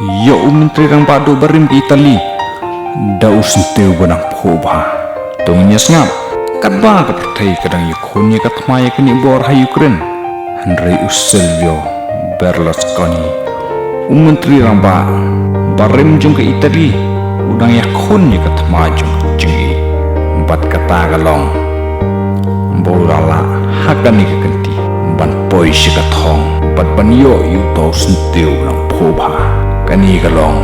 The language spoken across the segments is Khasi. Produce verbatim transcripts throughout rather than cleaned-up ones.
ïa u Myntri Rangbah Duh barim ka Italy da u syntiew ba nang phuh bha. To ngin ïa sngap katba ka pyrthei ka dang ïakhun ïa ka thma ïa ka niwbor ha Ukraine. Hynrei u Silvio Berlusconi, u Myntri Rangbah barim jong ka Italy, u dang ïakhun ïa ka thma jong ka jingïeit. Bad kata ka long ba u la lah ha kane ka kynti ban poi sha ka thong bad ban ïoh ïa uto u syntiew ba nang phuh bha. Kane ka long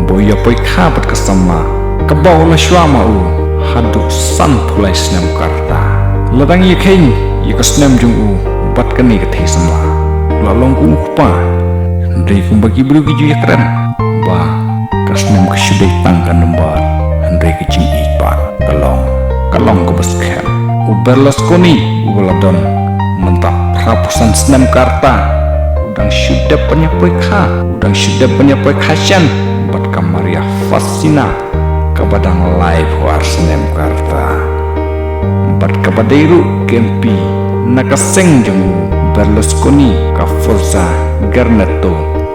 ba u ïa poi kha bad ka samla kaba u la shuwa ma u haduh sanphew lai snem ka rta. La dang ïakhun ïa ka snem jong u bad kane ka thei samla, u la long kum u kpa. Hynrei kumba ki briew ki ju ïakren ba ka snem ka shu dei tang ka number, hynrei ka jingïeit pat ka long, ka long kaba skhem. U Berlusconi uba la don mynta phra phew san snem ka rta, u dang shu dep ban ïa poi kha, u dang shu dep ban ïa poi kha shen bad ka Maria Fassina kaba dang laiphew ar snem ka rta. Bad kaba dei ruh ka MP na ka seng jong u Berlusconi, ka Forza Gherneto,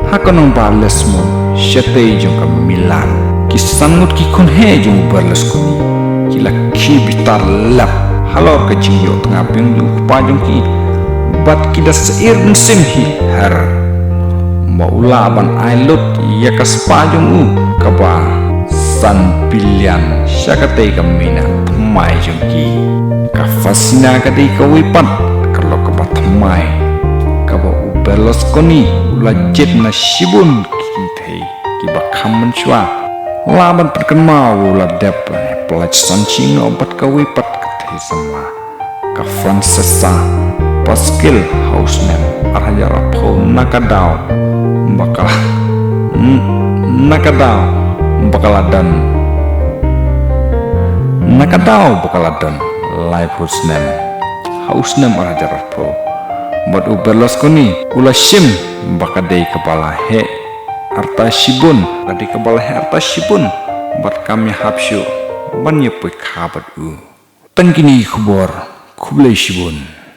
ha ka nongbah Lesmo shatei jong ka Milan. Ki san ngut ki kynhun jong u Berlusconi ki la khie bitar lap halor ka jingïoh tnga biang jong u kpa jong ki, bad ki da syier mynsiem hi her ba u lah ban ai lut ïa ka spah jong u kaba san billion sha katei ka mina thymmai jong ki. Ka Fassina ka dei kawei pat ka lok kaba thymmai kaba u Berlusconi u la jied na shibun ki kynthei kiba kham mynshuwa. Lah ban pynkynmaw u la dep ban pyllait san shi noh bad kawei pat ka thei samla, ka Francesca Pasquale, ha u snem ar hajar arphew, na ka daw ba ka, na ka daw ba ka la don, na ka daw ba ka la don laiphew snem, ha u snem ar hajar arphew. Bad u Berlusconi u la shim ba ka dei kaba la heh arta shibun, ka dei kaba la heh arta shibun bad kam ïahap shuh ban ïa poi kha bad u. Tang kine ki khubor, khublei shibun.